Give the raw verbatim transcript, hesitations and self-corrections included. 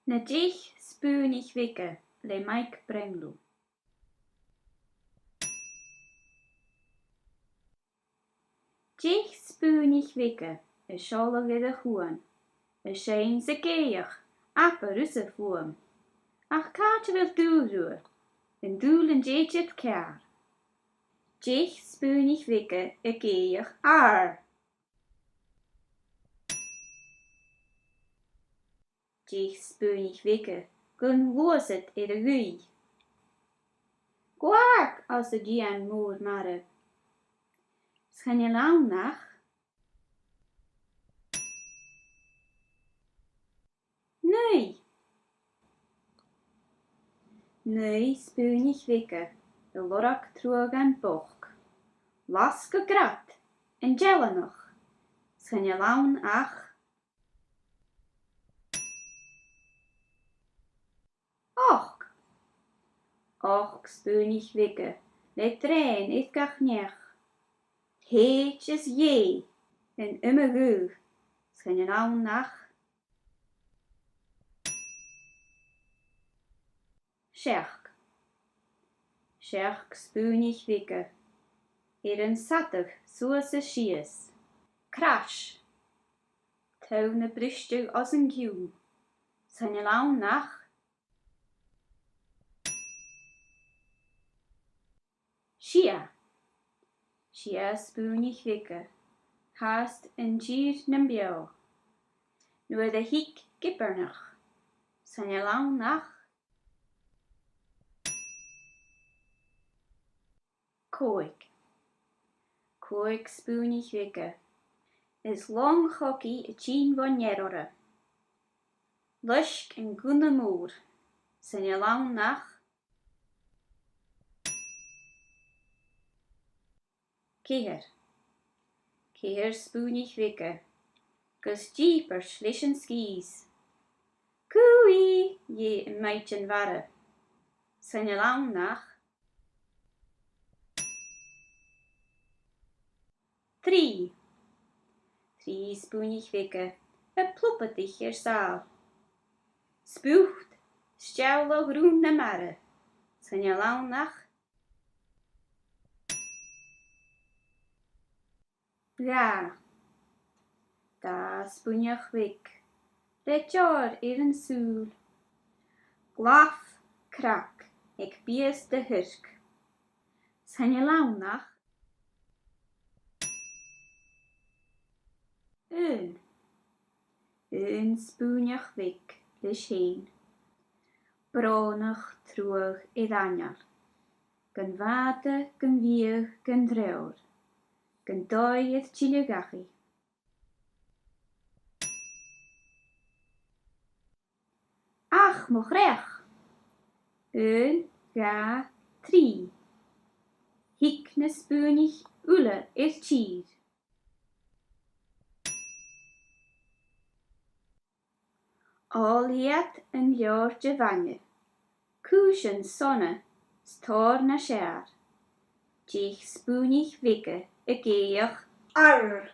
Na Deich Spùinneich Bheaga le Mike Brownlow. Deich spùinneach bheaga a' seòladh air a' chuan, a' seinn 's ag èigheach, abair thusa fuaim. Ach càit a bheil dùil riutha? An dùil an tèid iad ceàrr? Deich spùinneach bheaga ag èigheach, arr! Deich spùinneach bheaga gun ghluasad air a' ghaoith. Quack! arsa dìon mòr-mhara. 'S chan eil ann ach naoi. Naoi spùinneach bheaga a' lorg truaghan bochd. Las gu grad, an dealanach, 's chan eil ann ach ochd. Ochd spùinneach bheaga le drèin air gach neach. Thèid is dh'èigh an uime dhubh, 's chan eil ann ach seachd. Seachd spùinneach bheaga air an sadadh suas is sìos. Crash! Toll na bristeadh os an cionn, 's chan eil ann ach sia. Sia spùinneach bheaga fhathast an tìr nam beò nuair a thig gibearnach, 's chan eil ann ach còig. Còig spùinneach bheaga is long-chogaidh a' tighinn bhon fhear orra. Loisg an gunna mòr, 's chan eil ann ach ceithir. Ceithir spùinneach bheaga gus dìobairt leis an sgìos. Cooee! dh'èigh am maighdeann-mhara, 's chan eil ann ach trì. Trì spùinneach bheaga a' plubadaich air sàl. Spùt, steall o ghrunnd na mara, 's chan eil ann ach dhà. Dà spùinneach bheag le deòir air an sùil. Glaf, crag aig biast a thuirc, 's chan eil ann ach aon. Aon spùinneach bheag leis fhèin. Brònach truagh air anail, gun bhàta, gun bhiadh, gun treòir, gun dòigh air tilleadh dhachaigh. Ach mo chreach! Aon, dhà, trì. Thig na spùinneach uile air tìr. Òl iad an leabhar de bhainne, cùisean sona 's tòrr nas fheàrr. Deich spùinneach bheaga ag èigheach arr!